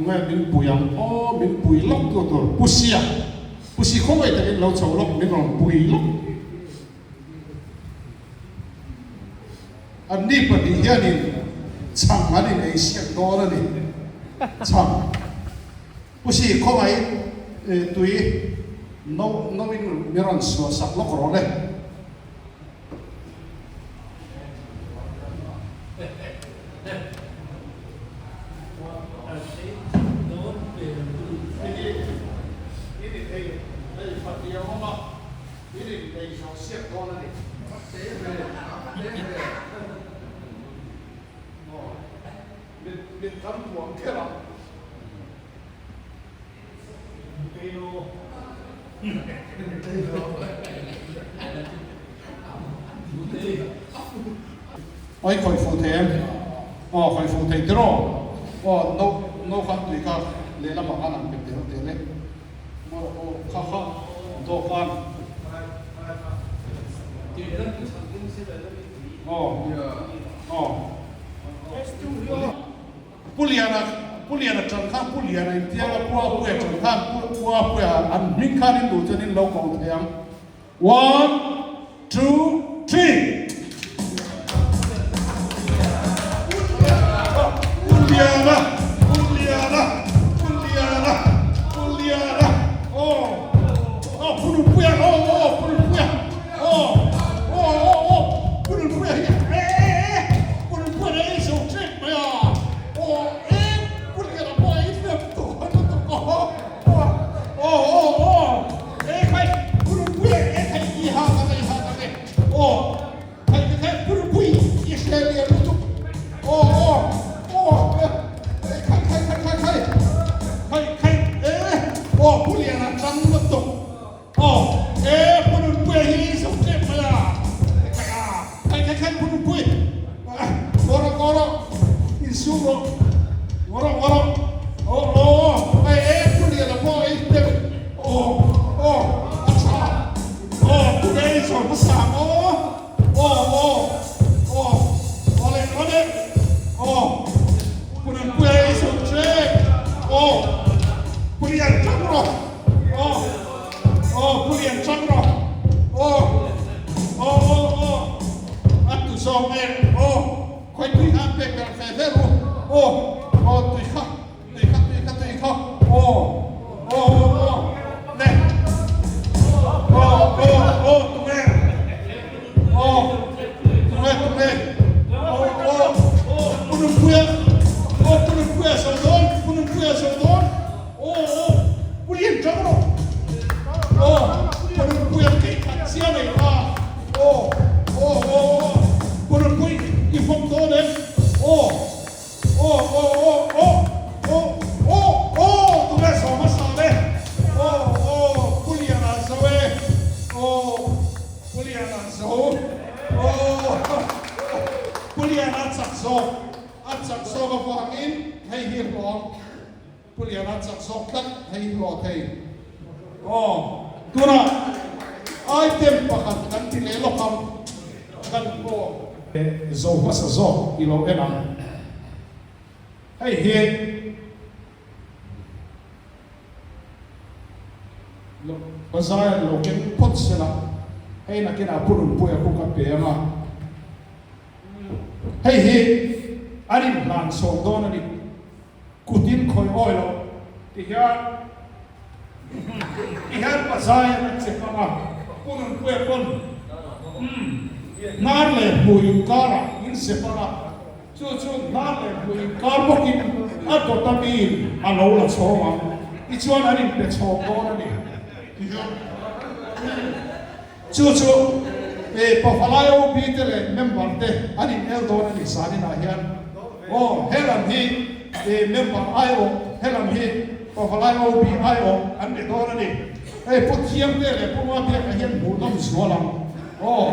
Nge min pui ang aw, min pui lawk tu tur Pu Sia, Pu Si khawngaih takin lo chho lawk, min rawn pui lawk. Anni pahnih hianin chhang an in ei siak dawn a ni. Chhang. Pu Si khawngaih tui no no in min rawn suah sak lawk rawh le. Oi khawih fuh thei em? Aw khawih fuh thei tiraw? Aw no no khan tui kha lehlamah khan an pe tel tel e. Maw aw kha kha dawhkan. Aw aw. Pu Liana, Pu Liana ṭan khan Pu Liana in tia a, Pu Apuia ṭan khan Pu Pu Apuia an hming khan in duh chuan in lo ko thei ang. One, two, three. Pu Liana, Pu Liana, Pu Liana, Pu Liana, aw, aw Pu Nunpuia, aw, aw, Pu Nunpuia, aw, aw, aw, aw, Pu Nunpuia hi, e, e, e, Pu Nunpuia hi ei zo ṭep mai a, aw, e, Pu Liana pawh ei ṭep tawh lutuk aw, aw, aw, aw, aw, e khai, Pu Nunpuia, e khai, i ha tak e, i ha tak e, aw, khai, khai, Pu Nunpui, i hre lian lutuk, aw, aw, aw, e, khai, khai, khai, khai, khai, khai, khai, e, aw, Pu Liana ṭang lutuk. Aw e Pu Nunpuia hi zo tlem mai a, khai khai khai Pu Nunpui, ngaw rawh ngaw rawh insum rawh, ngaw rawh ngaw rawh, aw aw hei e Pu Liana pawh ei tel, aw aw a tha, aw Pu Rei zawr hmasa ang aw, aw aw aw awle awle, aw Pu Nunpuia ei zo tlem, aw Pu Lian tang rawh. Aw aw Pu Lian chang rawh aw aw aw aw a tu zawng e aw khawi tui kha an pek ber fe fe ru aw aw tui kha tui kha tui kha tui kha aw aw aw aw le aw aw aw tunge aw tunge tunge aw aw Pu Nunpuia aw Pu Nunpuia zo dawn Pu Nunpuia zo dawn. Aw aw Pu Lian ṭang rawh aw Pu Nunpui an keih khat chiah mai kha aw aw aw aw Pu Nunpui i fawm dawn em aw aw aw aw aw aw aw aw tunge saw hmasa le aw aw Pu Lian a zo e aw Pu Lian a zo aw Pu Lian a chak zawk a chak zawk avangin hei hi hlawm Pu Liana chak zawk tlat hei hi hlawh thei. Aw, tunah item pakhat kan ti leh lawk ang, kan aw. Zo hmasa zawk i lo en ang. Hei hi Bazar an lo keng phawt sela, hei nakinah Pu Nunpuia khu ka pe ang a. Hei hi an inhlan chhawm dawn a ni. Kut in khawih awi lo ti hian ti hian pazai an a che hmang a, Pu Nunpuia pawn umm hnar leh hmui inkarah in se hmang a, chu chu hnar leh hmui inkar bawkin a dawt a miin a lo la chhawm ang tichuan an inpe chhawm dawn a ni ti hian chu chu Pavalai OB te leh member te an in el dawn a ni zaninah hian. Aw, he lam hi member aiawh, he lam hi Pavalai OB aiawh an ni dawn a ni. Hei Pu Thiangte leh Pu Mabiaka hian hmuh nawm zual ang. Aw,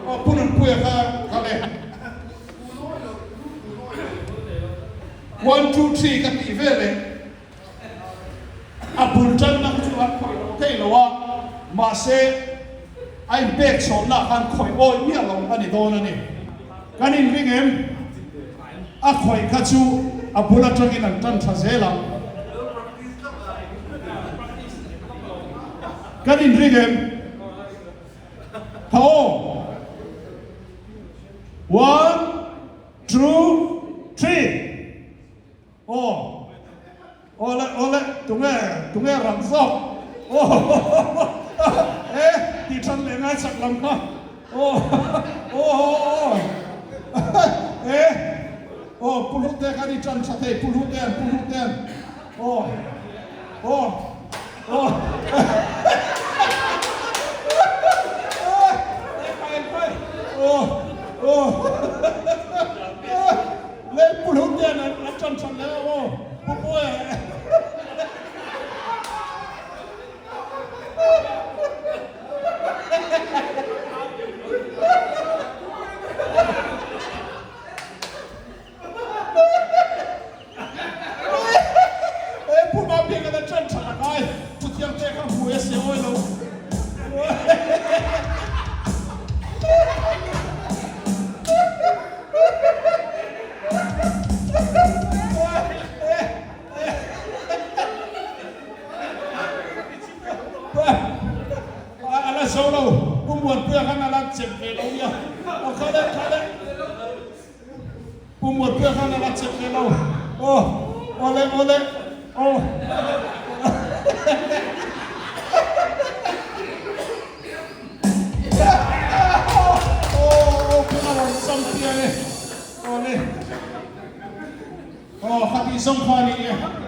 aw Pu Nunpuia kha kal e. One, two, three ka tih vel e. A bul tanna kha chu an khawih lo thei lo a, mahse a inpek chhawnna khan khawih awih miah lo a ni dawn a ni. Kan inring em? A khawih kha chu. a bul atangin an tan tha zel ang. Kan inring em? Tha aw. One, two, three. Aw. Awle awle tunge tunge rang zawk aw e tih than leh ngai chak lam kha aw aw aw e aw pu hlu te khan i tan tha thei pu hlu ten pu hlu ten aw aw aw aw aw Le pu hlu ten an tan tha leh aw pu puia e. E pu ma piang an tan tha la ngai pu thiang te kha hmu e se awi lo. A la zo lo, Pu Muanpuia khan a la chep ve lo nia. Aw kha le, kha le. Pu Muanpuia khan a la chep ve lo. Aw, aw le, aw le, aw. Aw kha tih zawng kha a ni e.